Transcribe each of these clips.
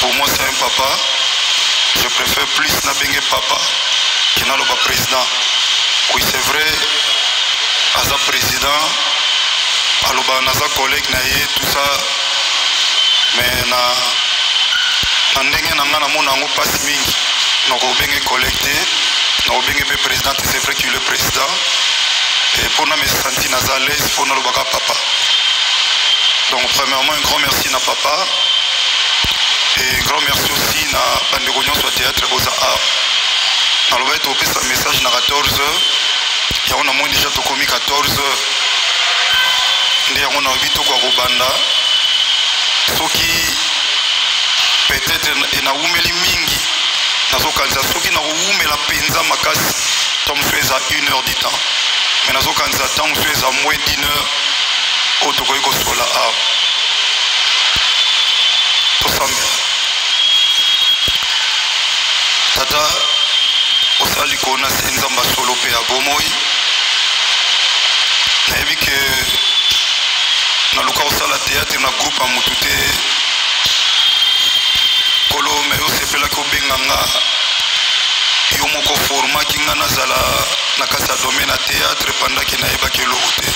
Pour moi, c'est un papa. Je préfère plus nabenge papa que naloba président. Oui, c'est vrai, aza président, aloba naza collègue na ye, tout ça, mais na ndenge na nga namona yango mpasi mingi nakobenge collègue te, nakobenge mpe président te. C'est vrai qu'il est président, et mpo na me senti naza à l'aise mpo nalobaka papa. Donc premièrement, un grand merci na papa et un grand merci aussi na bandeko nyonso ya théâtre boza awa. Naloba ete opesa message na 14 heures, yango namoni déjà tokomi 14 heures, nde yango nalobi tokoka kobanda. Soki peut-être nawumeli mingi, nazokanisa soki nakowumela mpenza makasi, ntango mosusu eza 1 heure du temps, mais nazokanisa ntango mosusu eza moins d'une heure oyo tokoki kosola awa. Tosambela. Tata osala likolo na se, Nzambe ya solo mpe ya bomoi, nayebi ke naluka kosala théâtre na groupe ya motu te, Nkolo, me osepelaki obenga nga, yo moko formaki nga nazala na kati ya domaine ya théâtre pendaki nayebaki eloko te.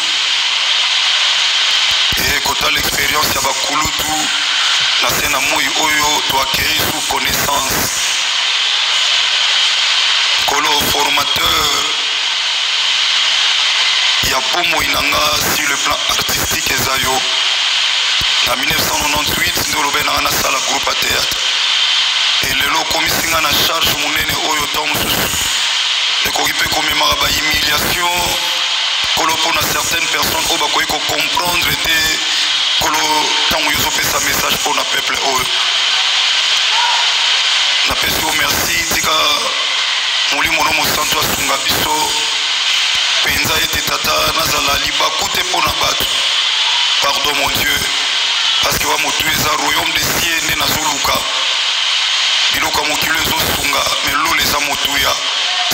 E kotala expérience ya bakulutu na se na moi oyo toacquérir sous connaissance. Nkolo, formateur ya bomoi na nga sur le plan artistique eza yo. Na 1998 nde olobai na nga nasala groupe ya théâtre, e lelo okomisi nga na charge monene oyo ntango mosusu ekoki mpe komemaka bahumiliation, Nkolo, mpona certaines personnes oyo bakoki kocomprendre te, Nkolo, ntango yo ozopesa message mpona peuple oyo. Napesi yo merci. Tika Molimo no Mosantu asunga biso mpenza ete, Tata, nazala libaku te mpona bato. Pardon, mon Dieu, parce que wa motu eza royaume des cieux nde nazoluka. Biloko ya mokili ezosunga, me lola eza motuya.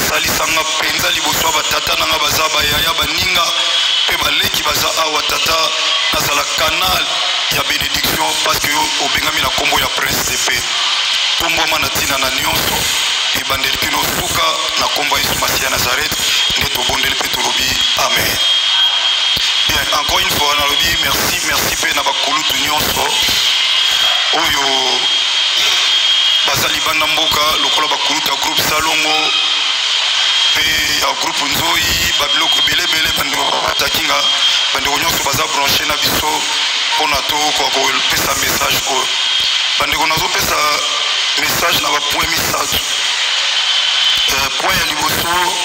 Salisanga mpenza liboso ya batata na nga baza, bayaya, baninga mpe baleki baza awa. Tata, nazala canal ya bénédiction, parce que yo obengami na nkombo ya Prince de Paix. Tombwama na ntina na nyonso, ebandeli kino suka, na nkombo ya Yesu Masiya Nazareth nde tobondeli mpe tolobi amen. Bien, encore une fois nalobi merci, merci mpe na bakulutu nyonso oyo baza libanda mboka, lokola bakulutu ya groupe Salongo mpe ya groupe Nzoi, babiloko ebele ebele, bandeko batakinga, bandeko nyonso baza branché na biso mpona tokoka kopesa message oyo. Bandeko, nazopesa message na bapoint misato. Point ya liboso,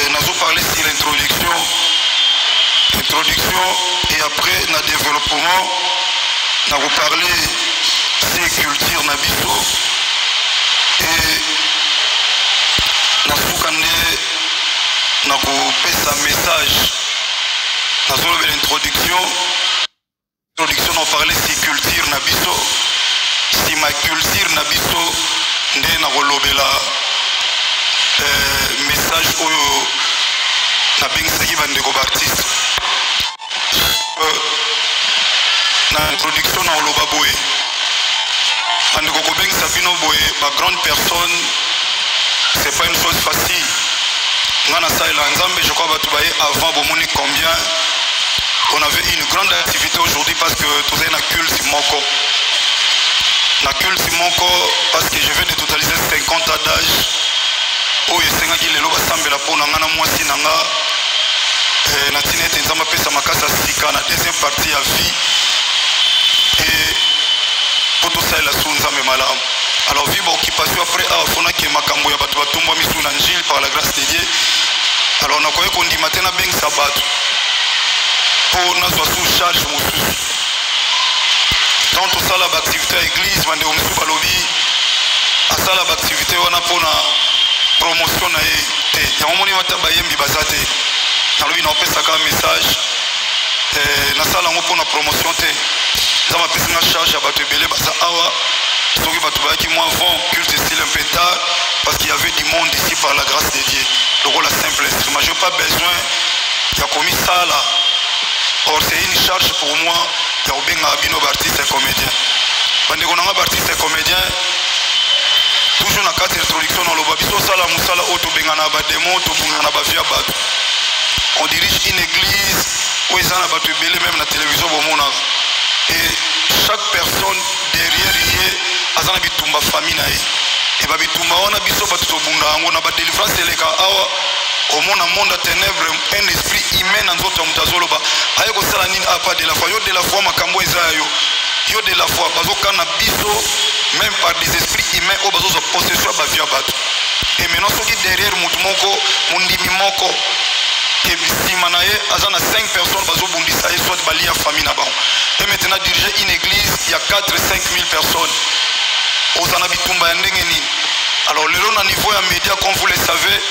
nazoparle sur l'introduction, introduction, et après na développement nakoparle sur culture na biso, et nasuka nde nakopesa message. Nazolobela introduction. Introduction, naparle sur culture na biso. Nsima culture na biso nde nakolobela message oyo nabengisaki bandeko baartiste. Na introduction nakoloba boye: bandeko, kobengisa bino boye bagrande personne, c'est pas une chose facile. Nga nasalela Nzambe, je crois bato baye avant bomoni combien on avait une grande activité aujourd'hui, parce que tozali na culte moko, na culte moko, parce que je viens de totaliser 50 ans d'âge oyo esengaki lelo basambela mpo na nga na mwasi na nga, na ntina ete Nzambe apesa makasi ya sika na deuxième partie ya vie e mpo tosalela su Nzambe malamu. Alors, vu baoccupation après awa, fonaki makambo ya bato batombwami su na Njile, par la grâce de Dieu. Alors nakoki kondima te nabengisa bato mpo nazwa sous charge mosusu. Tant tosala baactivité ya église, bandeko mosusu balobi asala baactivité wana mpona promotion na ye te. Yango moni wata bayembi baza te. Nalobi naopesaka message, nasala yango mpona promotion te. Nzambe apesi nga charge ya bato ebele baza awa. Soki bato bayaki mwa vent, culte style un peu tard, parce qu'il y avait du monde ici, par la grâce de Dieu. Lokola simple instrument, j'ai pas besoin ya komisala. Or c'est une charge pour moi ya kobengaka bino baartiste et comédien. Bandeko na nga baartiste comédien, toujours na kati ya introduction naloba biso osala mosala oyo tobengana bademo, tobungana na bavie ya bato. On dirige une église oyo eza na bato ebele, même na télévision bomonaka, et chaque personne derrière ye aza na bitumba famille na ye. E babitumba wana, biso bato tobunda yango na badélivrance eleka awa. Omona monde ya ténèbre, un esprit humain na nzoto ya moto azoloba aye kosala nini apa de la foi. Yo de la foi, makambo eza ya yo. Yo de la foi, bazokana biso même par des esprits humains oyo bazozwa possession ya bavie ya bato. Et maintenant, soki derrière motu moko, mondimi moko ke nsima na ye aza na 5 personnes bazobundisa ye, soit balia famille na bango. Et maintenant, diriger une église ya 4 5 000 personnes, oza na bitumba ya ndenge nini? Alors lelo na niveau ya média, comme vous le savez,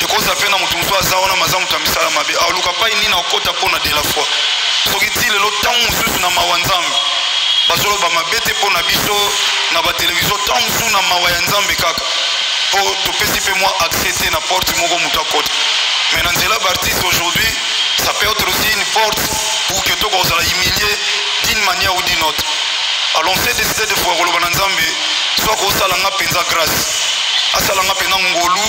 ekozala mpe na moto mosusu aza wana, maza moto ya misala mabe, aluka pai nini akota mpo na de la foi. Soki ti lelo, ntango mosusu na mawa Nzambe, bazoloba mabe te mpo na biso na batelevizio, ntango mosusu na mawa ya Nzambe kaka mpo topesi mpe mwa accès te na porte moko moto akota. Mais na nzela baartiste aujourd'hui, ça peut être aussi une porte pour que tokozala humilié d'une manière ou d'une autre. Alors on s'est décidé de fois koloba na Nzambe so akosala nga mpenza grâce, asala nga mpenza ngolu,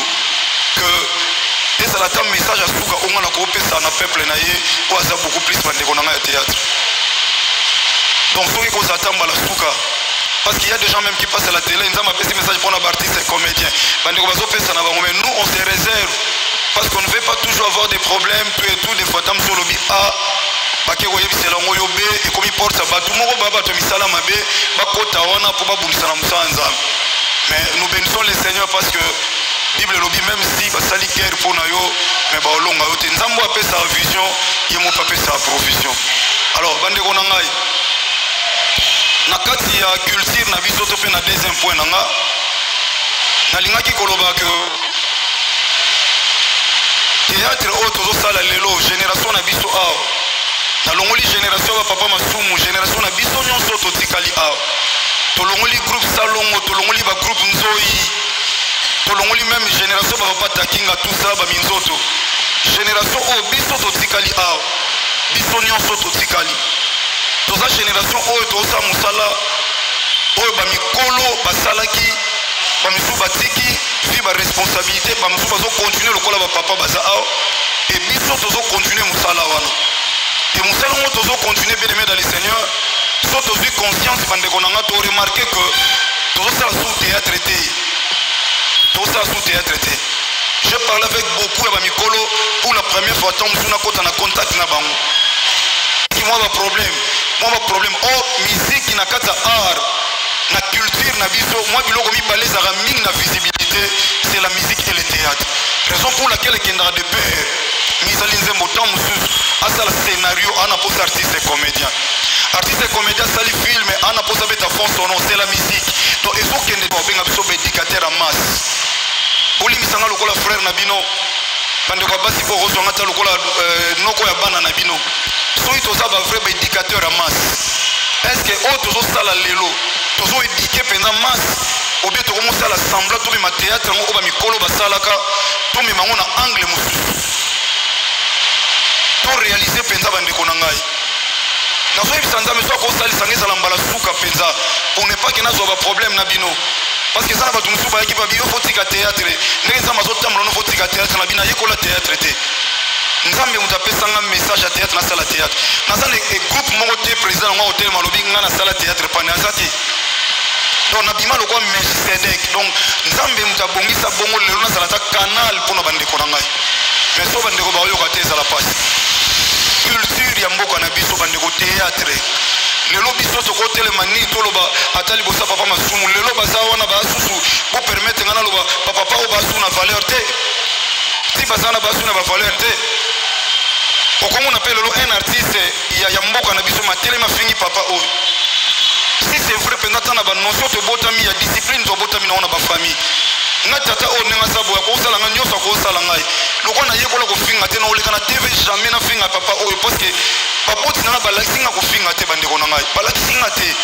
que ezala ata message ya suka oyo nga na kopesa na peuple na ye oyo aza beaucoup plus bandeko na ngai ya théâtre. Donc soki kozala ata mbala suka, parce qu'il y a des gens même qui passent à la télé, Nzambe apesi message mpona baartiste et comédien, bandeko bazopesa na bango, mais nous, on se réserve parce qu'on ne veut pas toujours avoir des problèmes, tout et tout. Des fois ta mosu olobi A, bake koyebisela yango yo B, ekomi porte ya bato moko baya, bato ya misala mabe bakota wana mpo babundisa na mosala Nzambe. Mais nous bénissons le Seigneur parce que Bible elobi, même si basali guerre mpo na yo, mais baolonga yo te. Nzambe oyo apesaka vision, ye moko apesaka provision. Alors bandeko na ngai, na kati ya culture na biso, to mpe na deuxième point na nga, nalingaki koloba ke théâtre oyo tozosala lelo, génération na biso awa, nalongoli génération ya bapapa Masumu, génération na biso nyonso totikali awa, tolongoli groupe Salongo, tolongoli bagroupe Nzoi, tolongoli même génération bapapa Takinga, tout ça, baminzoto. Génération oyo biso totikali awa, biso nyonso totikali, toza génération oyo tozosala mosala oyo bamikolo basalaki. Bamisusu batiki vi baresponsabilité, bamisusu bazokontinue lokola bapapa baza awa, e biso tozokontinue mosala wana. E mosala yango tozokontinue, bien aimé dans le Seigneur, so tozwi conscience, bandeko na nga, toremarke que tozosala sous théâtre te, tozosala sous théâtre te. Je parle avec beaucoup ya bamikolo pour la première fois, ntango mosusu nakota na contact na bango, mwa baproblème, mwa baproblème. Or musique na kati ya art na culture na biso, mwa biloko mibale ezalaka mingi na visibilité, c'est la musique et le théâtre, raison pour laquelle ekendaka de pair. Misali nzembo, ntango mosusu asala scénario, ana mposa artiste comédien, artiste comédien asali film, ana mposa beta fond sonore, c'est la musique. Donc ezokende, babenga biso baéducateur ya masse. Bolimbisanga lokola frère na bino, bandeko ya basi, mpo okozwanga ata lokola noko ya bana na bino. Soki toza bavrai baéducateur ya masse, est ce que oyo tozosala lelo, tozoéduquer mpenza masse, obie tokomosala semblant? Tomema théâtre yango oyo bamikolo basalaka, tomema yango na angle mosusu, toréaliser mpenza. Bandeko na ngai, nazoyebisa Nzambe so akosalisa nga ezala mbala suka mpenza, pour ne pas ke nazwa baproblème na bino, parce que eza na bato mosusu bayaki babi: "Yo fotika théâtre ndenge Nzambe azotambola, no fotika théâtre." Na bino, ayekola théâtre te. Nzambe moto apesanga message ya théâtre, nasala théâtre. Naza na groupe moko te, président yango akotelema alobi nga nasala théâtre pane, aza te. Donc nabima lokwa Melchisedek. Donc Nzambe moto abongisa bongo lelo nazala ata canal mpona bandeko na ngai. Mais so bandeko baoyoka te, ezala pasi. Culture ya mboka na biso, bandeko, théâtre lelo biso tokotelema nini? Toloba ata liboso ya papa Masumu, lelo baza wana basusu, bopermettre ngai naloba, bapapa oyo basu na valeur te, ti baza na basu na bavaleur te. Okomona mpe lelo un artiste ya mboka na biso matelemi, afingi papa oyo. Si c'est vrai mpenza, ata na banotion tobotami ya discipline, tobotami nango na bafamille. Nga tata oyo ndenge aza boye, akosala ngai nyonso, akosala ngai lokola nayekola kofinga te, naoleka na TV jamais nafinga papa oyo, parce que baboti na ngai balakisi nga kofinga te. Bandeko na ngai balakisi nga te.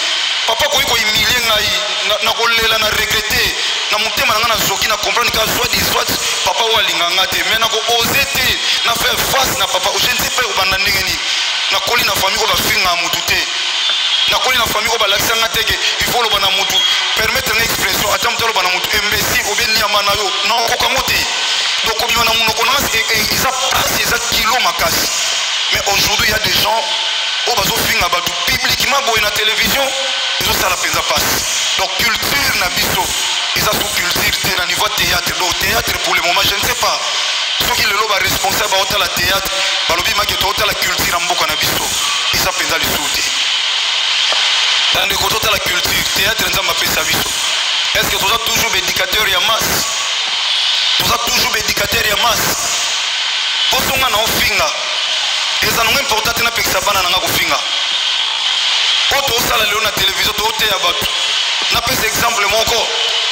Papa akoki kohumilie ngai na kolela, na regretter na motema na ngai, nazoki na comprendre ka soit dit soit papa oyo alinga nga te, mais nako oser te na faire face na papa. Je ne sais pas obanda ndenge nini. Nakoli na famille oyo bafingaka motu te. Nakoli na famille oyo balakisa nga te ke il faut oloba na mutu, permettre nga expression, ata mutu aloba na mutu imbécile obe niama na yo, nakoka yango te. Donc kobima na monoko na nga eza pasi, eza kilo makasi. Mais aujourd'hui il y a des gens oyo bazofinga bato publiquement boye na télévision, ezosala mpenza pasi. Donc culture na biso eza sous culture te na niveau théâtre. Donc théâtre, pour le moment, je ne sais pas soki lelo baresponsable baotala théâtre, balobi make tootala culture ya mboka na biso, eza mpenza lisusu te. Bandeko, totala culture théâtre Nzambe apesa biso. Est ce que toza toujours baéducateur ya masse? Toza toujours baéducateur ya masse? Mpo songa na ofinga, eza nango important te. Napekisa bana na nga kofinga oyo tozosala lelo na televizio, tozoteya bato. Napesa exemple moko.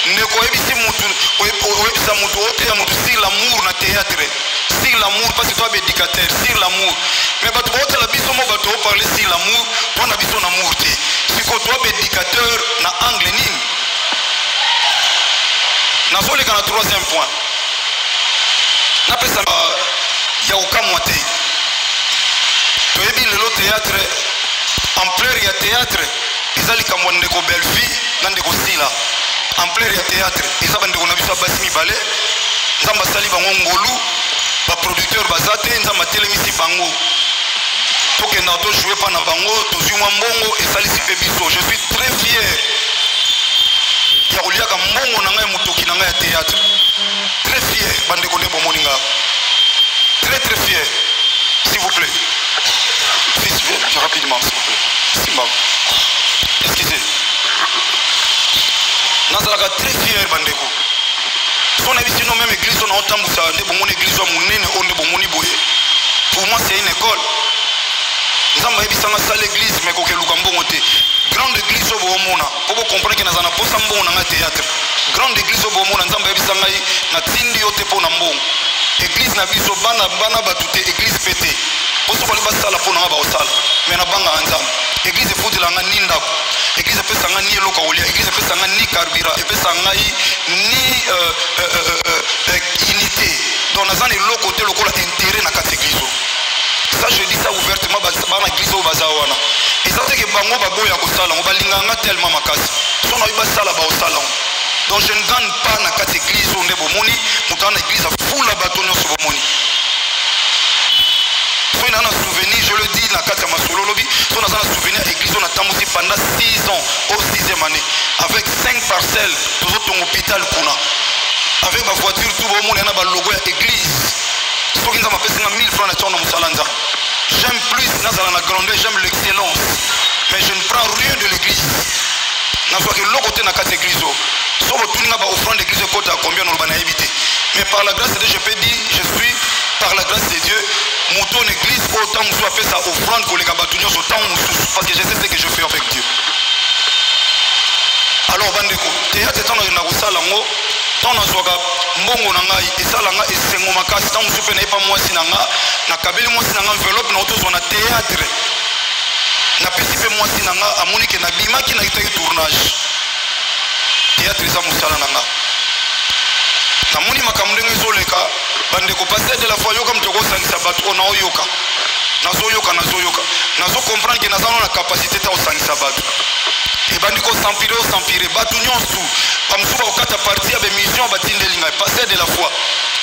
Ndeko, oyebisi mutu, oyebisa mutu, oteya mutu sur l'amour na théâtre, sur l'amour, parce que toi baéducateur sur l'amour, mais bato baotala biso mo, bato oparle sur l'amour, to na biso na amour te. Sikoyo toi baéducateur na angle nini? Nazoleka na troisième point. Napesa ya kokamwa te. Toyebi lelo théâtre, ampleur ya théâtre eza likambo ya ndeko Belvi na ndeko Sila. Ampleur ya théâtre eza bandeko na biso ya basi mibale. Nzambe asali bango ngolu, baproducteur baza te, Nzambe atelemisi bango, tokendaka tojoue mpa na bango, tozwi mwa mbongo, esalisi mpe biso. Je suis très fier ya koliaka mbongo na ngai ya motoki na ngai ya théâtre. Très fier, bandeko, nde bomoni nga très très fier. S'il vous plaît, fils, viens rapidement, s'il vous plaît. Simba, excusez, nazalaka très fier, bandeko. So nayebi sino même église oyo naotambusa, nde bomoni église oyo monene oyo, nde bomoni boye, pour moi c'est une école. Nzambe ayebisanga sala église, mais kokeluka mbongo te. Grande église oyo boomona, mpo bocomprendre ke naza na posa mbongo na ngai théâtre, grande église oyo boomona, Nzambe ayebisa ngai natindi yo te mpo na mbongo. Église na biso, bana bana bato te, église mpe te, mpo so bali basala mpo na nga, baosala, mais nabangaka Nzambe. Église efutela nga ni ndako, église epesa nga ni eloko ya kolia, église epesa nga ni carburant, epesa ngai ni unité. Donc naza na eloko te lokola intérêt na kati église oyo. Ça, je dis ça ouvertement. Bana église oyo baza wana, eza te ke bango baboya kosala yango, balingaka nga tellement makasi, so nayebi basala, baosala yango. Donc je ne gagne pas na kati église oyo. Nde bomoni moto wana, église afula bato nyonso bomoni. Soki naza na souvenir, je le dis na kati ya masolo olobi, so naza na souvenir ya église oyo natambusi pendant 6 ans, au 6e année, avec 5 parcelles, tozotonga hôpital kuna, avec bavoiture tout bomona na balogo ya église. Soki Nzambe apesi nga 1000 francs, na tiango na mosala Nzambe. J'aime plus nazala na grandeur, j'aime l'excellence, mais je ne prends rien de l'église. Nazwaka eloko te na kati ya église oyo. So botuni nga baoffrande église ekota ya combien, noloba nayebi te. Mais par la grâce de Dieu, je peux dire, je suis, par la grâce de Dieu, moto na église oyo ntango mosusu apesa offrande koleka bato nyonso ntango mosusu, parce que je sais ce que je fais avec Dieu. Alors bandeko, théâtre, ntango nakenda kosala yango, ntango nazwaka mbongo na ngai, esala nga esengo makasi. Ntango mosusu mpe nayepa mwasi na nga, nakabeli mwasi na nga enveloppe na tozwa na théâtre, napesi mpe mwasi na nga, amoni ke nabimaki, nakitaki tournage. Théâtre eza mosala na nga. Namoni makambo ndenge ezoleka. Bandeko, pasteur de la foi, yoka, moto okosangisa bato oyo naoyoka, nazoyoka, nazoyoka, nazocomprendre ke naza no na capacité ta kosangisa bato. Ebandi kos'empirer, os'empirer, bato nyonso bamosusu bakokata parti ya bémission batindeli ngai: "Pasteur de la foi,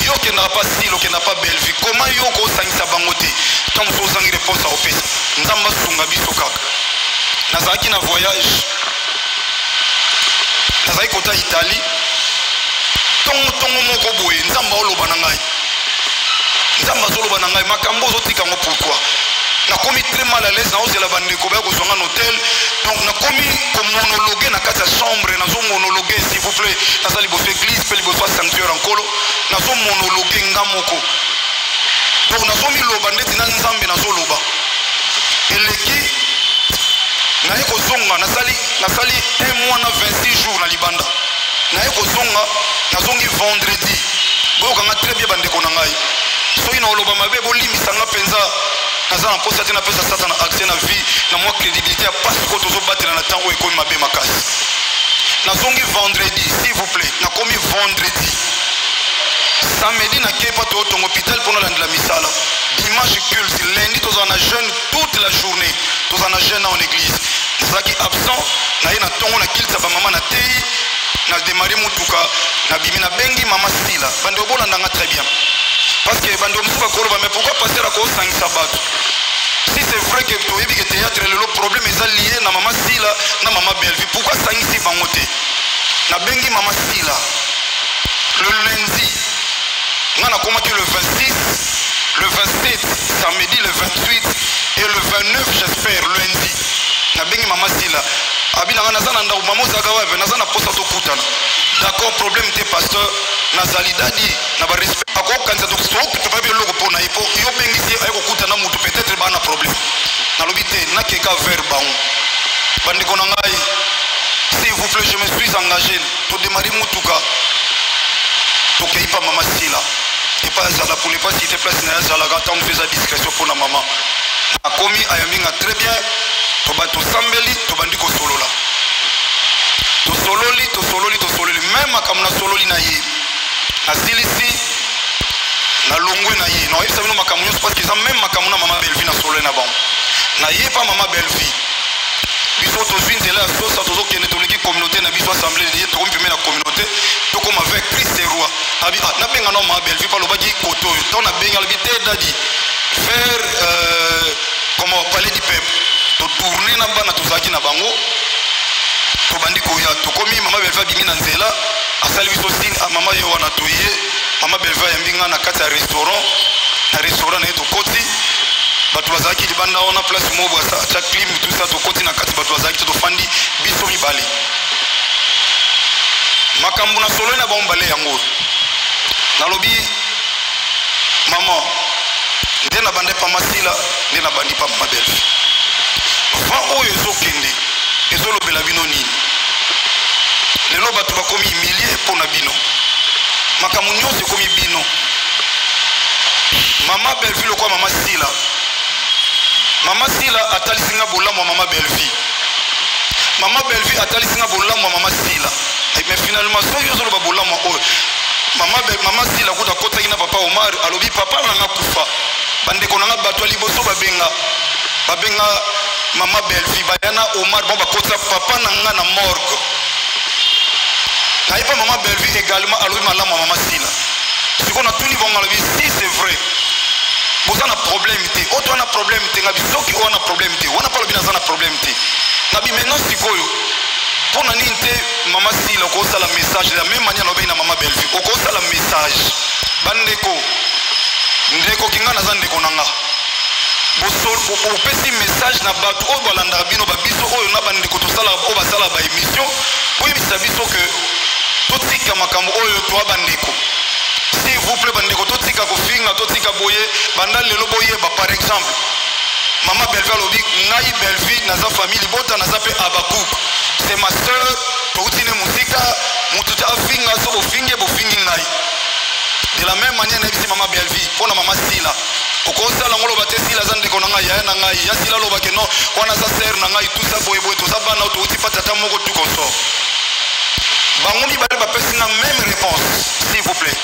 yo okendaka pa Sile, okendaka pa Bellevue, koma yo kosangisa bango te?" Ntango mosusu ozangi réponse akopesa. Nzambe asunga biso kaka. Nazalaki na voyage, nazalaki kota Italie. Ntongo ntongo moko boye, Nzambe aoloba na ngai, Nzambe azoloba na ngai: "Makambo ozotika yango pourquoi?" Nakomi très mal à l'aise, naozela bandeko baya kozwa nga na hotel. Donc nakomi komonologue na kati ya chambre, nazomonologue. S'il vous plaît, naza liboso église mpe liboso ya sanctuaire ya Nkolo, nazomonologue nga moko. Donc nazomiloba ndeti na Nzambe, nazoloba. Eleki, naye kozonga, nasali un mois na 26 jours na libanda. Naye kozonga, nazongi vendredi. Boyokanga très bien, bandeko na ngai. Soki naoloba mabe, bolimbisanga mpenza. Naza na mposa te napesa Satana accès na vie na mwa crédibilité ya pasi ko tozobatela na ntango oyo ekomi mabe makasi. Nazongi vendredi, s'il vous plaît, nakomi vendredi. Samedi nakei mpa toyotonga hôpital mpo nalandela misala. Dimanche culte, lundi tozala na jeûne toute la journée, tozala na jeûne en église. Nazalaki absent, naye na ntongo na kilisa bamama na tei, na demare motuka, nabimi, nabengi mama Sila. Bandeko, bolanda nga très bien, parce que bandeko mosusu bakoloba: "Mais pourquoi pasteur akosangisa bato?" Si c'est vrai que toyebi ke théâtre lelo problème eza lié na mama Sila na mama Bellevue, pourquoi asangisi bango te? Nabengi mama Sila le lundi. Nga nakomaki le 26, le 27 samedi, le 28 et le 29, j'espère lundi. Nabengi mama Sila, abi na nga: "Naza na ndako." "Mama, ozalaka wapi? Naza na posa tokutana." "D'accord, problème te, pasteur, nazali." Dadi na barespect, akokanisa topabi eloko mpo na ye, mpo yo bengisi ye aye kokutana mutu, peut-être baa na problème. Nalobi te, nakeka vers bango. Bandeko na ngai, s'il vous plaît, je me suis engagé. Todémarrer mutuka, tokei pa mama Sila epai azala, pour ne pas citer place na ye azalaka. Ntango mosusu eza discrétion mpo na mama. Akomi, ayambi nga très bien. Tosambeli, tobandi kosolola, tosololi, tosololi, tosololi. Même makambo nasololi na ye, nasilisi, nalongwe na ye. Naoyebisa bino makambo nyonso parce que eza même makambo na mama Bellevue. Nasololi na bango, naye pa mama Bellevue. Biso tozwi nzela ya sosa, tozokende, toleki communauté na biso, assemblée ye, tokomi pembeni na communauté, tokóma avec Christ Roi. Abi: "Ah, nabenga na mama Bellevue." Mpo alobaki kote oyo. Ntango nabengi, alobi: "Te, dadi, vers comment, palais du peuple." Totourner na bana tozalaki na bango, tobandi koya, tokomi, mama Bellevue abimi na nzela, asali biso signe: "Ah, mama ye wana." Toye, mama Bellevue ayambi nga na kati ya restaurant, na restaurant na ye. Tokoti, bato bazalaki libanda wana, place moko boye, atya clim, tout ça. Tokoti na kati, bato bazalaki te, tofandi biso mibale. Makambo na sololi na bango mibale yango, nalobi: "Mama, nde nabandi pa Masila, nde nabandi pa mama Bellevue. Vent oyo ezokende, ezolobela bino nini? Lelo bato bakomi humilie mpo na bino, makambo nyonso ekomi bino." Mama Bellevue lokwa mama Sila, mama Sila atalisi nga bolamu ya mama Bellevue, mama Bellevue atalisi nga bolamu ya mama Sila. Mais finalement, soki ozoloba bolamu oyo mama Sila kuta akotaki na papa Omar, alobi: "Papa na nga kufa, bandeko na nga, bato ya liboso babenga mama Bellevue, baya na Omar bon, bakotisa papa na nga na morgue." Naye mpa mama Bellevue également, alobi malamu ya mama Sila. Sikoyo natuni bango, alobi: "Si c'est vrai boza na problème te, oyo toza na problème te." Ngabi: "Soki oyo na problème te wana." Mpo alobi: "Naza na problème te." Ngabi: "Maintenant sikoyo, mpo na nini te, mama Sila, okosala message de la même manière nalobi na mama Bellevue, okosala message: bandeko, ndeko kinga, naza ndeko na nga, opesi message na bato oyo balandaka bino, babiso oyo na bandeko tosalaka, oyo basalaka baémission, boyebisa biso ke totika makambo oyo, toa bandeko, s'il vous plaît, bandeko, totika kofinga, totika boye. Banda lelo boyeba, par exemple, mama Bellevue alobi: 'Ngai Bellevue naza famille libota, naza mpe Abakuk, c'est ma sœur, touti ne mosika, motu te afinga. So bofingi, bofingi ngai.' De la même manière, nayebisi mama Bellevue mpo na mama Sila, okosala ngo, loba te Sila aza ndeko na ngai, yaya na ngai ya Sila, alobake non, wana aza sœur na ngai, tout ça, boyeboye, toza bana, touti pa tata moko, tout consort." Bango mibale bapesi nga même réponse, s'il vous plaît.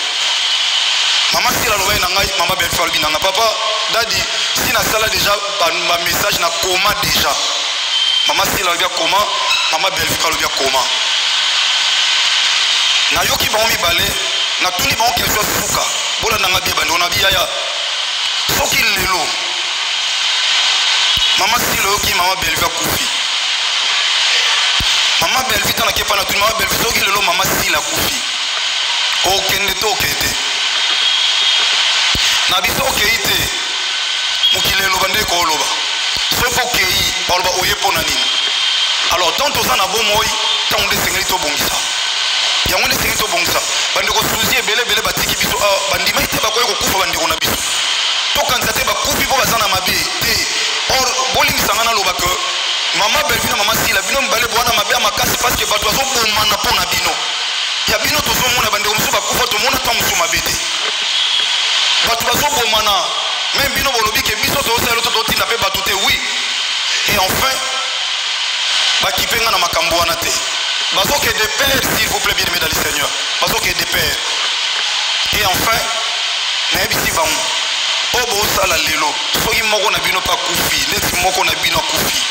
Mama Sila alobaki na ngai, mama Bellevue alobi na nga: 'Papa dadi, si nasala déjà bamessage na koma déjà.' Mama Sila alobi akoma, mama Bellevue alobi akoma. Nayoki bango mibale, natuni bango question suka. Bolandanga bie, bandeko na biyaya. Soki lelo mama Sila oyoki mama Bellevue akufi, mama Bellevue, ntango nakepa, natuni mama Bellevue: "Soki lelo mama Sila akufi, okende te? Okende te na biso? Okei te, mokili eloba nde kooloba. Soki okei, baloba oye mpo na nini? Alors tant toza na bomoi, ntango nde esengeli tobongisa yango, nde esengeli tobongisa." Bandeko, suzi ebele ebele batiki biso awa, bandimaki te bakoki kokufa. Bandeko na biso, tokanisa te bakufi mpo baza na mabe te. Or bolimbisanga, naloba ke mama Bellevue na mama Sila, bino mibale bwana mabe ya makasi, parce que bato bazobomana mpo na bino. Ya bino tozomona bandeko mosusu bakufa, tomona ntango mosusu mabe te, bato bazobomana. Même bino bolobi ke biso tozosala to totinda mpe bato te. Oui, et enfin bakipe nga na makambo wana te, bazokende père, s'il vous plaît, bien aimé dans le Seigneur, bazokende père. Et enfin nayebisi bango: oyo bosala lelo, soki moko na bino mpe akufi, neti moko na bino akufi.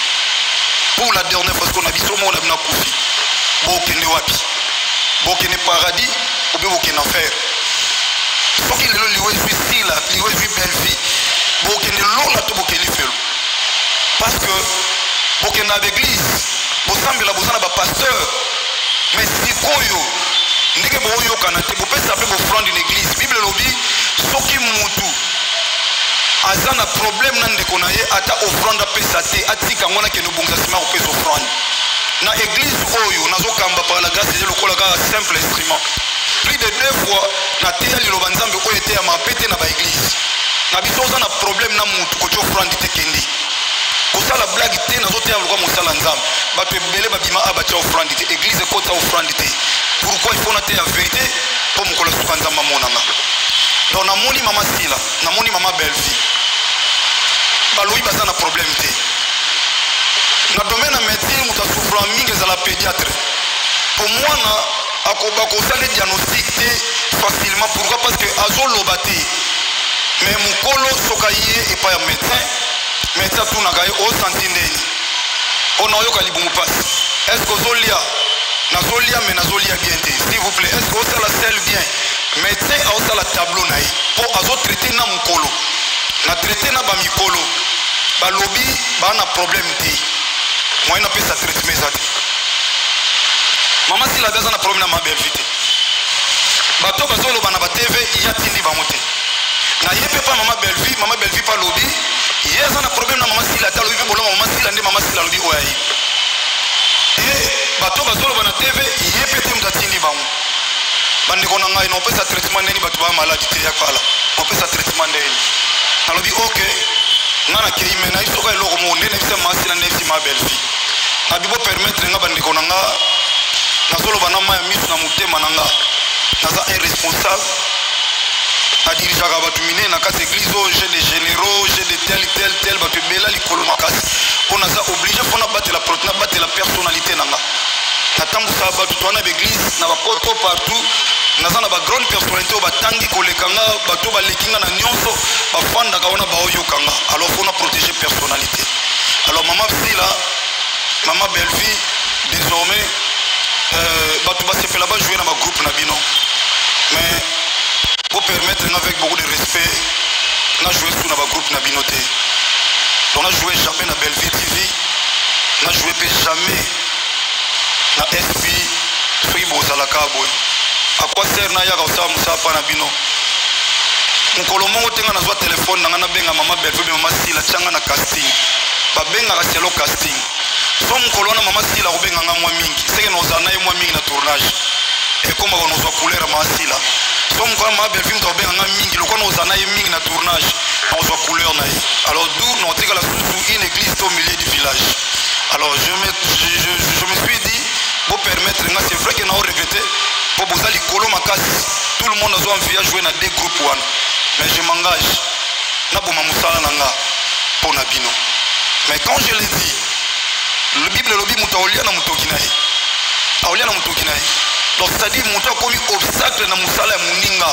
Pour la dernière fois, sikoyo na biso moko na bino akufi, bokende wapi? Bokende paradis ou bien bokende enfer? Soki lelo liwa ezwi Sila, liwa ezwi Bellevie, bokende lola to bokende lifelo? Parce que bokende na baeglise, bosambela, boza na bapasteur, mais sikoyo ndenge boyokana te, bopesa mpe bofrande na église. Bible elobi soki mutu aza na problème na ndeko na ye, ata offrande apesa te, atika yango, nakende obongisa, nsima kopesa offrande na église oyo nazokamba. Par la grâce de Dieu, lokola kaka simple instrument, plus de deux fois nateya liloba Nzambe oyo eteyama mpe te na baeglise na biso. Oza na problème na mutu, kotia offrande te, kende kosala blague te. Nazoteya lokola mosala Nzambe. Bato ebele babima a batia offrande te, église ekota offrande te. Pourquoi? Il faut nateya vérité mpo mokolo suka Nzambe amonanga. Donc namoni mama Sila, namoni mama Bellevie, balobi baza na problème te. Na domaine ya médecine, moto asouffra mingi ezala pédiatre, po mwana akoba kosala diagnostic te facilement. Pourquoi? Parce que azoloba te. Mais mokolo soki aye epai ya médecin, médecin atunaka ye: osanti ndeni? Mpo na oyoka libumu mpasi. Est ce que ozolia? Nazolia, mais nazolia bien te. S'il vous plaît, est ce que osala selle bien? Médecin aosala tableau na ye mpo azotraite na mokolo na traite na bamikolo. Balobi baa na problème te, moyen napesa traitement eza te. Mama Sila aza na problème na mama Bellevie te. Bato bazoloba na batv, ye atindi bango te. Na ye mpe pa mama Bellevie, mama Bellevie mpe alobi ye aza na problème na mama Sila te. Alobi mpe boloma mama Sila nde mama Sila alobi oyo aye ye. Bato bazoloba na TV, ye mpe te moto atindi bango. Bandeko na ngai, naopesa traitement ndeni? Bato baa maladi te ya kala, naopesa traitement ndeni? Nalobi ok, nga nakei, me nayebi soka eloko moko nde nayebisa mama Sila, nde nayebisi ma Bellevie. Nabi bopermettre nga, bandeko na nga, nazoloba na mai ya miso na motema na nga. Naza irresponsable, nadirigeaka bato minene na kati église oyo. J'ai des généraux, j'ai de tel tel tel, bato ebela likolo makasi mpo naza obligé mpo nabatela personnalité na nga. Natambusaka bato toa na baeglise na bapoto partout. Naza na bagrande personnalité oyo batangi koleka nga, bato baleki nga na nyonso, bafandaka wana, baoyoka nga. Alors faut na protéger personnalité. Alors mama Sila, mama Bellevie, désormais bato basepela bajoue na bagroupe na bino, mais bopermettre nga avec beaucoup de respect, na jouer su na bagroupe na bino te. Donc na jouer jamais na Bellevie TV, na jouer mpe jamais na SP. Soki bozalaka boye, akwa ser nayaka kosala mosala mpa na bino. Mokolo moko te nga nazwa telefone na nga, nabenga mama Bellevie be mama Sila, tianga na casting. Babengaka selo casting. So mokolo wana mama Sila akobenga nga mwa mingi, seke nozala na ye mwa mingi na tournage, ekomaka nozwa couleur ya mama Sila. So mokolo mama Bellevie moto akobenga nga mingi, lokola nozala na ye mingi na tournage, nakozwa couleur na ye. Alors d'où naotikala susu une église au milieu du village. Alors je me suis dit bopermettre nga. C'est vrai que nao regretter mpo boza likolo makasi, tout le monde azwa envie ya jouer na deux groupes wana, mais je m'engage, naboma mosala na nga mpo na bino. Mais quand je l'ai dit, le Bible elobi moto aolia na motoki na ye, aolia na motoki na ye. Donc c'est-à-dire moto akomi obstacle na mosala ya moninga,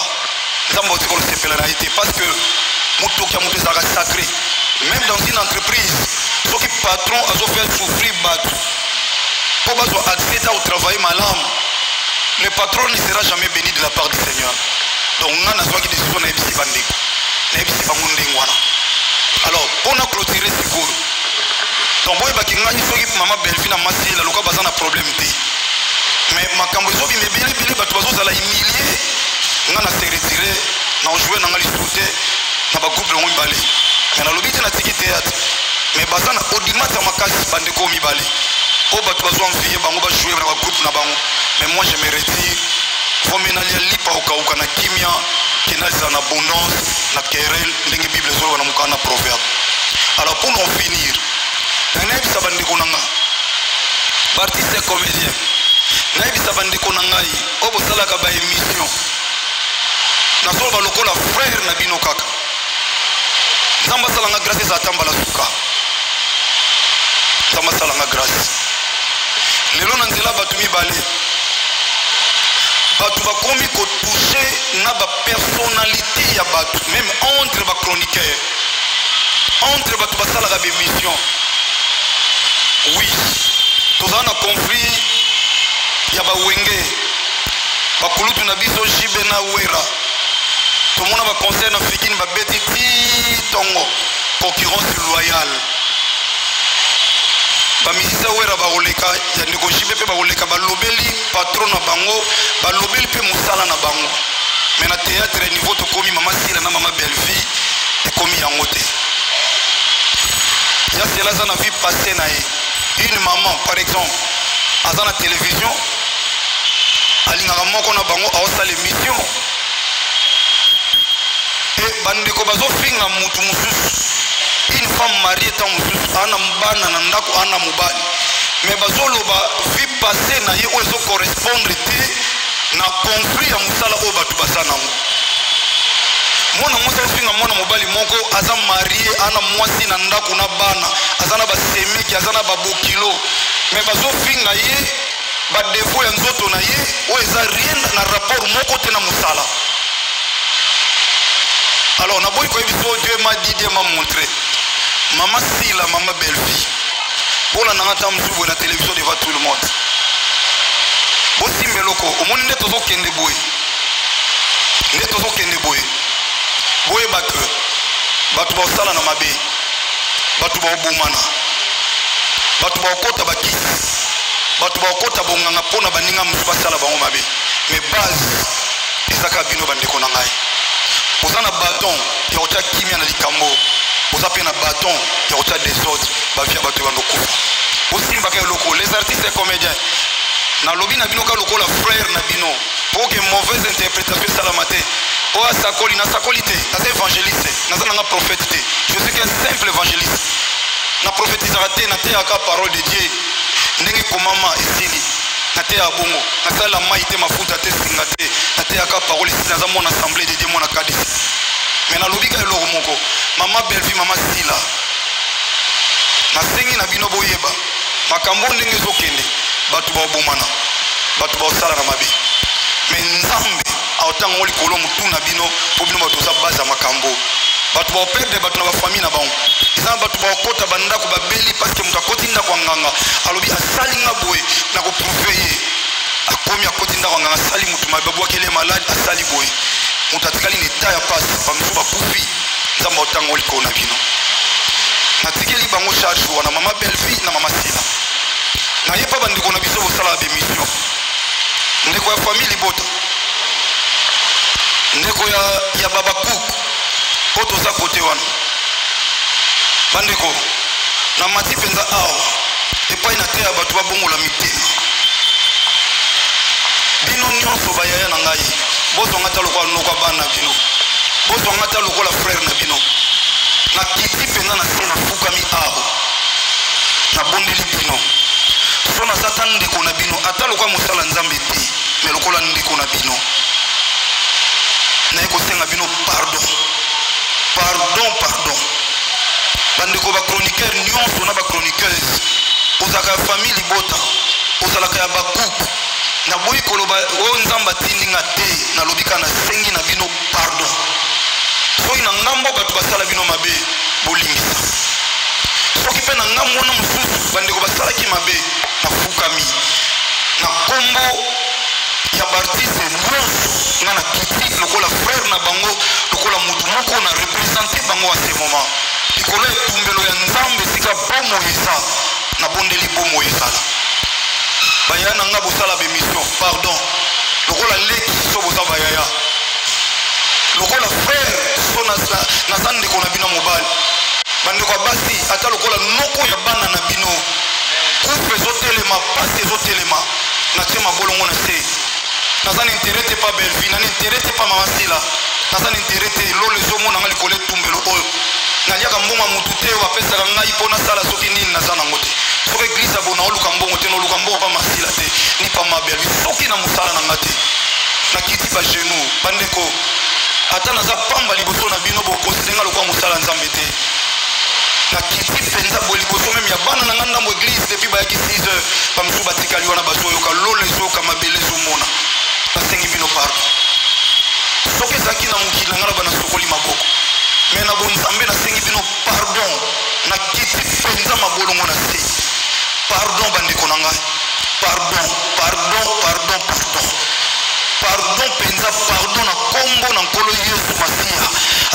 Nzambe aotika kosepela na ye te, parce que motoki ya moto ezalaka sacré. Même dans une entreprise, soki patron azofaire souffrir bato mpo bazwa accès ta kotravailler malamu, le patron ne sera jamais béni de la part du Seigneur. Donc nga nazwaki décision, nayebisi bandeko, nayebisi bango ndenge wana. Alors mpona clôturer sikoyo, donc boyebaki ngai soki mama Bellevie na Masila loka baza na problème te, mais makambo ezobima ebele ebele, bato bazozala humilie. Nga na se retire, na ojoue na nga lisusu te na bagroupe yango mibale. Mais nalobi te natiki théâtre, mais baza na audimat ya makasi, bandeko mibale oyo bato bazwa envie bango bajoue na bagroupe na bango. Mais moi je me retire, vomi nalia lipa okauka na kimia, ke nazala na abondance na querelle, ndenge Bible ezoloba na mokanda na Proverbe. Alors pour en finir, nayebisa bandeko na nga baartiste comédien, nayebisa bandeko na ngai oyo bosalaka baémission, nazoloba lokola frère na bino kaka. Nzambe asalanga grâce, eza ata mbala suka. Nzambe asalanga grâce. Lelo na nzela bato mibale, bato bakomi kotouche na bapersonnalité ya bato, même entre bachroniqueur, entre bato basalaka bémission. Oui, tozala na conflit ya bawenge, bakulutu na biso JB na Wera. Tomona ba concert na Fikine babeti ti tongo, concurrence loyale. Bamisisa Wera bakoleka ya ndeko JB mpe bakoleka, balobeli patron na bango, balobeli mpe mosala na bango. Mais na théâtre niveau tokomi, mama Sila na mama Bellevue ekomi yango te. Ya Sila aza na vie passée na ye. Une maman par exemple aza na télévision, alingaka moko na bango, aosala émission e bandeko bazofinga mutu mosusu. Une femme mariée ntango mosusu ana bana na ndako, ana mobali, mais bazoloba vie passée na ye oyo ezocorrespondre te na conflit ya mosala oyo bato baza nango. Mwana mwasi azofinga mwana mobali moko aza marie, ana mwasi na ndako na bana, aza na basemeki, aza na babokilo, mais bazofinga ye badefo ya nzoto na ye oyo eza rien na rapport moko te na mosala. Alors naboyi koyebi so Dieu m'a dit, Dieu m'a montré. Mama Sila, mama Bellevue, bolanda nga ntango mosusu boye na télévision devant tout le monde. Bosimba eloko omoni nde tozokende boye, nde tozokende boye. Boyeba ke bato baosala na mabe, bato baobomana, bato baokota bakisi, bato baokota bonganga mpo na baninga mosusu basala bango mabe. Mais base ezaka bino bandeko na ngai. Oza na bâton ya kotia kimia na likambo, oza mpe na bâton ya kotia desordre, bavia bato ebanda kokufa. Bosimbaka eloko, les artistes et comédiens, nalobi na bino ka lokola frère na bino, po ke mauvaise interprétation esalama te. Oyo asakoli, nasakoli te, naza évangéliste, naza nanga prophète te, je suis qu'un simple évangéliste. Na prophétisaka te, nateyaka parole de Dieu ndenge komama esili. Nateyaka bongo, nasalela mai te, mafuta te, singa te, nateyaka parole esili. Naza mwana assemblée de Dieu, mwana kadisi. Mais nalobi ka eloko moko, mama Bellevue, mama Sila, nasengi na bino boyeba makambo ndenge ezokende. Bato baobomana, bato baosala na mabe, mais Nzambe aotanga ngo likolo motu na bino, mpo bino bato oza base ya makambo. Bato baoperdre bato na bafamille na bango, eza na bato baokota bandako babeli, parce que moto akoti ndako ya nganga, alobi asali nga boye, na koprouve ye. Akomi, akoti ndako ya nganga, asali motu mabe, babwakeli ye malade, asali boye, moto atikali na eta ya pasi, bamosusu bakufi. Nzambe aotanga ngo likolo na bino. Natikeli bango charge wana, mama Bellevue na mama Sila. Naye mpa bandeko na biso bosala bemission, ndeko ya famille libota, ndeko ya babakuk oyo toza kote wana. Bandeko, na mati mpenza awa epai na te ya bato babongola mitema. Bino nyonso bayaya na ngai, bozwanga ata lokola noko ya bana na bino, bozwanga ata lokola frère na bino. Nakiti mpenza na se, nafukami awa, nabondeli bino. So naza ata ndeko na bino, ata lokola mosala Nzambe te, me lokola ndeko na bino, naye kosenga bino pardon, pardon, pardon. Bandeko bachroniqueur nyonso na bachroniqueuse, ozalaka ya famille libota, ozalaka ya bakuku, naboyi koloba oyo Nzambe atindi nga te. Nalobi kaka, nasengi na bino pardon. Soki na ngambo bato basala bino mabe, bolimbisa. Soki mpe na ngambo wana mosusu bandeko basalaki mabe, nafukami na nkombo ya baartiste nyonso. Nga na kiti lokola frère na bango, lokola motu moko na représente bango à ce moment likolo ya etumbelo ya Nzambe, esika bomoi eza. Nabondeli bomoi ezala. Bayaya na nga bosala bemission, pardon, lokola leki so boza bayaya, lokola frère so naza ndeko na bino mobali. Bandeko ya basi, ata lokola noko ya bana na bino. Kufa ezotelema, pasi ezotelema, natie mabolongo na se. Naza na intérêt te pa Bellevue, na intérêt te pa mama Sila, naza na intérêt te. Lolo ezomona nga likolo etumbelo oyo, naliaka mbongo ya motu te oyo bapesaka ngai mpo nasala soki nini, naza nango te. Soki eglise abo, naoluka mbongo te, naoluka mbongo pa Masila te, ni pa ma Bellevue, soki na mosala na nga te. Nakiti bagenou. Bandeko, ata naza pamba liboso na bino, bokonsidere nga lokola mosala Nzambe te. Nakiti mpenza boye liboso meme ya bana na nga ndambo eglise, depuis bayaki 6 heures, bamosusu batikali wana, bazoyoka lolo ezoyoka, mabele ezomona. Nasengi bino pardon. Soki ezalaki na mokili na ngai, na banasokoli maboko, me na bonzambe nasengi bino pardon. Nakiti mpenza mabolongo na se. Pardon, pardon, pardon, pardon. Pardon mpenza, pardon na nkombo na Nkolo Yesu Masiya.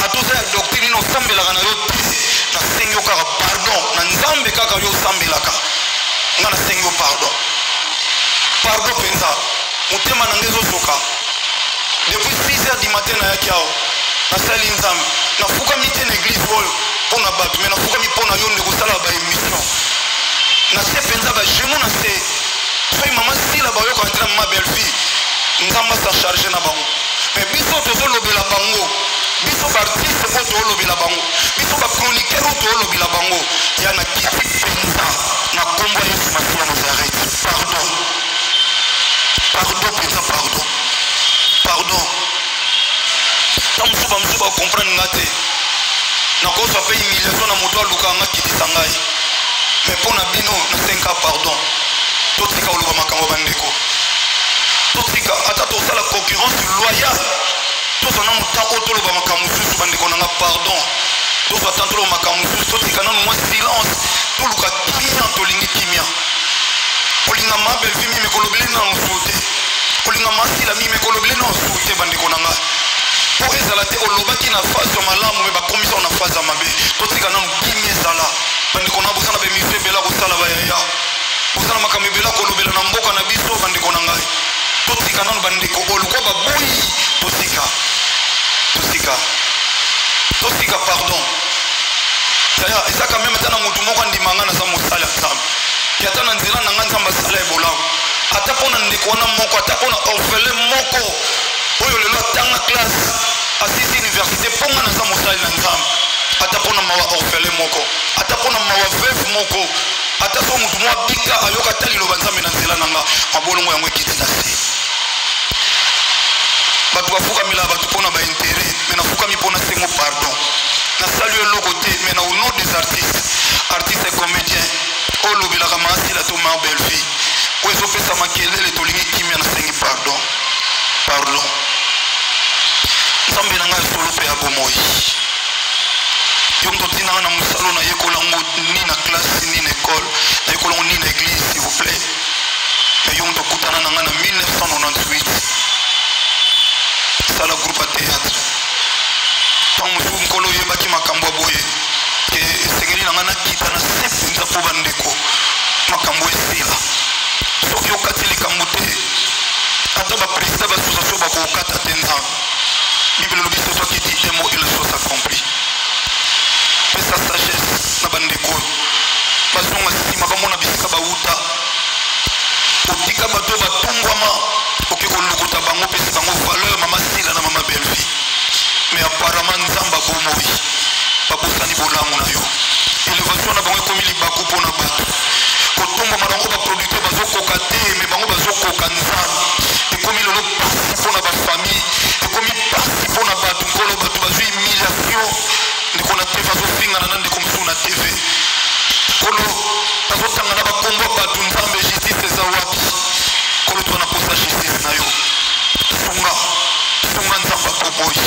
Ata oza ya doctrine nini osambelaka na yo te, nasengi yo kaka pardon na Nzambe kaka yo osambelaka. Nga nasengi yo pardon. Pardon mpenza. Motema na nga ezozoka. Depuis 6 heures du matin nayaki awa. Nasali Nzambe. Nafukami te na eglise oyo mpo na bato, mais nafukami mpo na yo ndeko osala ba emission. Na se mpenza ba genoux na se. Soki mama Sila bayokana te na mama Bellevue, Nzambe asa charge na bango. Mais biso tozolobela bango, biso ba artiste oyo tozolobela bango, biso ba chroniqueur oyo tozolobela bango, ya na kiti mpenza na kombo ya Yesu Masiya Nazareth. Pardon. Pardon mpenza, pardon. Pardon. Ntango mosusu bamosusu bacomprendre nga te, nakozwa mpe humiliation na moto aluka nga kitisa ngai, mais mpo na bino nasenga pardon. Totika koloba makambo ya bandeko, totika ata tosala concurrence loyale, tozwa nanu temps oyo toloba makambo mosusu. Bandeko na nga, pardon, tozwa temps toloba makambo mosusu, totika nanu mwa silence, toluka kimia. Tolingi kimia. Kolinga ma Bellevue mimi kolobeli nanu mosusu te, kolinga masila mimi kolobeli nanu mosusu te. Bandeko na nga, mpo ezala te olobaki na phase ya malamu me bakomisa na phase ya mabe. Totika nanu kimia ezala. Bandeko na, boza na bemission ebele kosala, bayaya, boza na makambo ebele kolobela na mboka na biso. Bandeko na ngai, totika nanu bandeko oyo lokwa baboyi. Totika, totika, totika, pardon. Yaya, eza quand même ata na motu moko andima nga naza mosali ya Nzambe, ke ata na nzela na nga Nzambe asala ye bolamu, ata mpo na ndeko wana moko, ata mpo na orphelin moko oyo lelo atanga classe, asisi université, mpo nga naza mosali na Nzambe, ata mpo na mawa orphelin moko, ata mpo na mawa veuve moko, ata so motu moko abika, ayoka ata liloba Nzambe na nzela na nga, mabolongo yango ekiti na se. Bato bafukamela bato mpo na baintérêt, mais nafukami mpo na sengo pardon. Nasali yo eloko te, mais na au nom des artistes, artiste et comédien oyo olobelaka maasila to ma Bellevue oyo ezopesa makelele, tolingi kimia. Nasengi pardon, pardon. Nzambe na ngai solo mpe ya bomoi, yo moto otindanga na mosala, nayekola yango ni na classe ni na école, nayekola yango ni na église, s'il vous plaît, mais yo moto okutana na ngai na 1998, sala groupe ya théâtre. Ntango mosusu Nkolo oyebaki makambo ya boye ke esengeli na ngai nakita na se mpenza mpo bandeko makambo esila. Soki okati likambo te, ata baprésident baassociation bakokata te. Nzambe, Bible elobi: "C'est toi qui dis un mot et les choses s'accomplit." Pesa sagesse na bandeko oyo bazonga nsima, bamona bisika bauta. Otika bato oyo batongwama, oke kolokota bango, opesi bango valeur, mama Sila na mama Bellevue, mais apparemment, Nzambe abomoi, babosani bolamu na yo. Élévation na bango ekomi libaku mpo na bato. Kotombama na bango, baproducteur bazokoka te, mais bango bazokoka. Nzambe, ekomi lelo pasi mpo na bafamille, ekomi pasi mpo na bato. Nkolo, bato bazwi humiliation. Ndeko na TV azofingana na ndeko mosusu na TV. Nkolo, azotanga na bakombo ya bato. Nzambe, justice eza wapi? Nkolo, to na posa justice na yo. Sunga, sunga, Nzambe akoboi.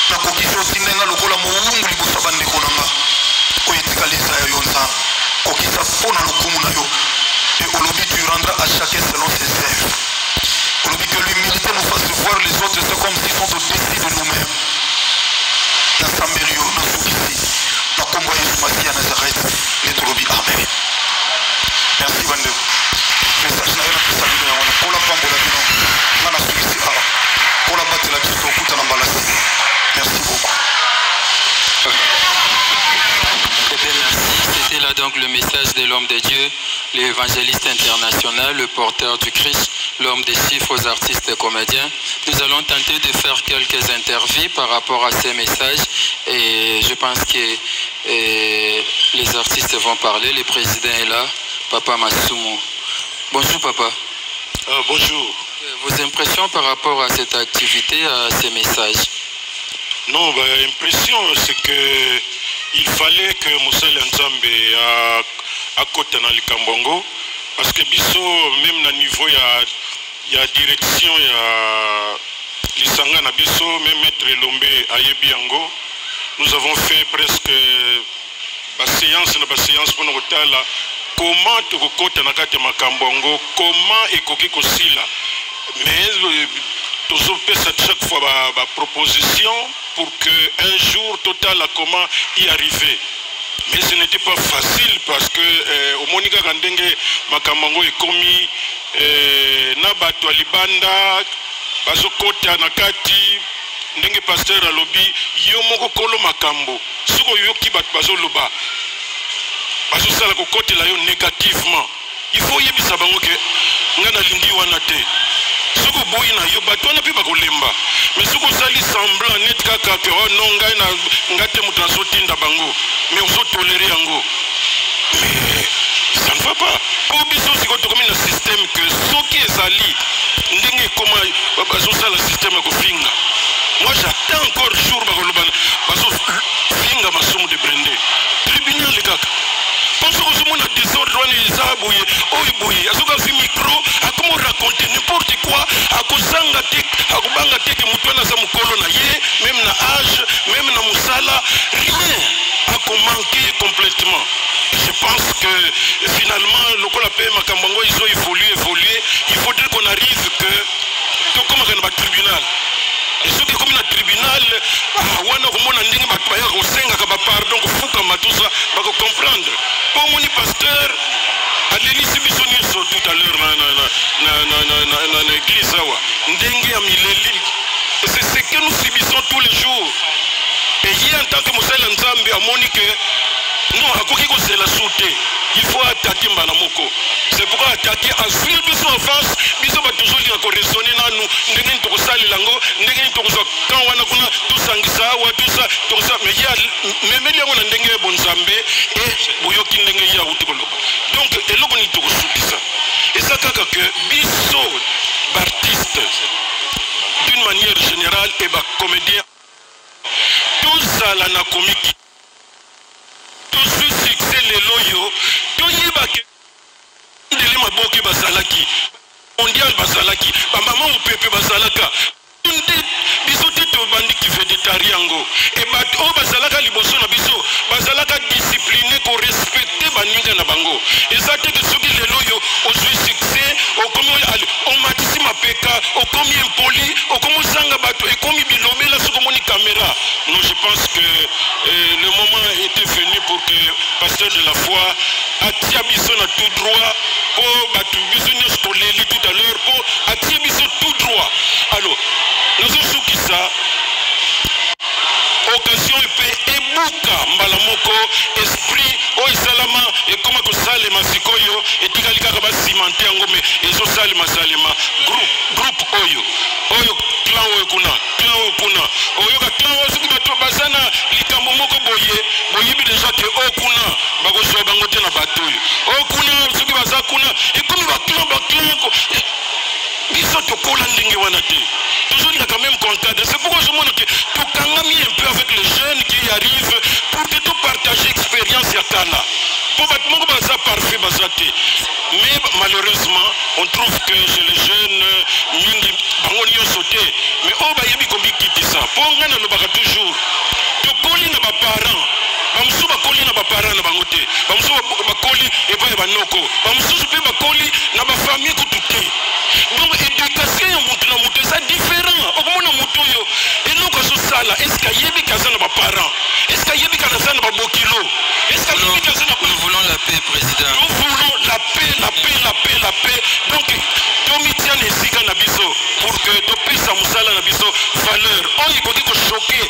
Nakokisi otinda nga lokola mowumbu liboso ya bandeko na nga. Oyo etikali eza ya yo, Nzambe. Kokisa mpo na lokumu na yo. E olobi: "Tu rendras à chacun selon ses œuvres." Olobi que l'humilité nous fasse voir les autres, c'est comme s'ils sont au-dessus de nous-mêmes. Nasambeli yo, nasukisi na nkombo ya Yesu Masiya Nazareth nde tolobi amen. Merci bandeko. Message na yo napesa bino yango na kola pambola bino. Nga nasukisi awa. Kola batela biso, tokutana mbala nsima. Merci beaucoup. Eh bien, merci. C'était là donc le message de l'homme de Dieu, l'évangéliste international, le porteur du Christ, l'homme des chiffres aux artistes et comédiens. Nous allons tenter de faire quelques interviews par rapport à ces messages et je pense que les artistes vont parler. Le président est là, Papa Masumu. Bonjour papa. Bonjour. Vos impressions par rapport à cette activité, à ces messages? Non, bah, impression, c'est que il fallait que mosali ya Nzambe akota na likambo yango, parce que biso, même na niveau ya direction ya lisanga na biso, même maître Elombe ayebi yango, nous avons fait presque baséance na baséance mpona kotala. Comment tokokota na kati ya makambo yango, comment ekoki kosila? Mais tozopesa chaque fois ba proposition pour que un jour totala comment y arriver. Mais ce n'était pas facile parce que omoni kaka ndenge makambo yango ekomi, na bato ya libanda bazokota na kati. Ndenge pasteur alobi, yo moko kolo makambo, soki oyoki bato bazoloba, bazosala kokotela yo négativement, il faut oyebisa bango ke ngai nalingi wana te. Soki oboyi na yo, bato wana mpe bakolemba. Mais soki osali semblant neti kaka ke oh non, ngai na ngai te moto azotinda bango, mais ozotolérer yango, mais ça ne va pas. Mpo biso sikoyo tokomi na système que soki ezali ndenge ekoma, bazosala système ya kofinga. Moi, j'attends encore jour bakoloba bazofinga Masumu de Brende, tribunal kaka. Mpo soki ozomona désordre wana eza boye, oyo boye azoki azwi micro, akoma raconter n'importe quoi, akozanga te, akobanga te ke motu wana aza mokolo na ye, même na âge, même na mosala, rien, akomanquer complètement. Je pense que finalement, lokola mpe makambo yango ezo évoluer évoluer, il faudrait qu'on arrive que tokomaka na batribunal. Soki ekomi na tribunal, wana komona ndenge bato bayaka kosengaka bapardon, kofukama, tout ça, bakocomprendre. Mpo omoni, pasteur alelisi biso nyonso tout à l'heure na église awa, ndenge ya mileli. C'est ce que nous subissons tous les jours. Et ye, en tant que mosali ya Nzambe, amoni ke non, akoki kozela su te, il faut attaquer mbala moko. C'est pourquoi attaquer, azwi biso en face. Biso bato tozolinga koraisonner nanu ndenge nini tokosalela yango, ndenge nini tokozwa kan wana kuna, tosangisa awa, tosa tokosa. Mais ye memeli yango na ndenge ya bonzambe e boyoki ndenge ye awuti koloba. Donc eloko nini tokosukisa eza kaka ke biso baartiste d'une manière générale e bacomédien, tozala na komiki. Tozwi succès lelo oyo, toyebake ndele maboke bazalaki mondial, bazalaki bamama mopepe, bazalaka nde biso te tobandiki vedettari yango. E bato oyo bazalaka liboso na biso bazalaka discipline, korespecter baninga na bango. Eza te ke soki lelo oyo ozwi succès, okomi omatisi mapeka, okomi impoli, okomi ozanga bato, ekomi bilobela soki omoni caméra. Non, je pense que le moment était venu pour que pasteur de la foi atia biso na tout droit, mpo bato biso nyonso toleli tout à l'heure, mpo atie biso tout droit. Alors nazosukisa occasion mpe ebuka mbala moko esprit oyo esalama, ekóma kosalema sikoyo, etikali kaka bacimenter yango. Me ezosalema salema, groupe oyo, oyo clan oyo kuna, clan oyo kuna, oyoka clan oyo. Soki bato baza na likambo moko boye, boyebi déjà ke oyo kuna bakozwa bango te na bato oyo, oyo kuna soki baza kuna, ekomi baclan baclan. Biso tokola ndenge wana te, tozolinga quand même concadre. C'est pourquoi ozomona ke tokangami un peu avec les jeunes qui arrivent pour que topartage expérience ya kala, mpo bato moko baza parfait baza te. Mais malheureusement, on trouve que chez les jeunes mingi, bango nyonso te, mais oyo bayebi komikitisa. Mpo ngai nalobaka toujours, tokoli na baparent, bamosusu bakoli na baparent na bango te, bamosusu bakoli epai ya banoko, bamosusu mpe bakoli na bafamille kutu te. Donc éducation ya motu na motu eza différent. Okomona motu oyo eloko azosala, est-ce ayebi ke aza na baparent? Est-ce ayebi ke aza na babokilo? Est-ce ayebi ke aza na Nous voulons la paix, président. Nous voulons la paix, la paix, la paix, la paix. Donc tomitia na esika na biso pour que topesa mosala na biso valeur oyo ekoki kochoquer.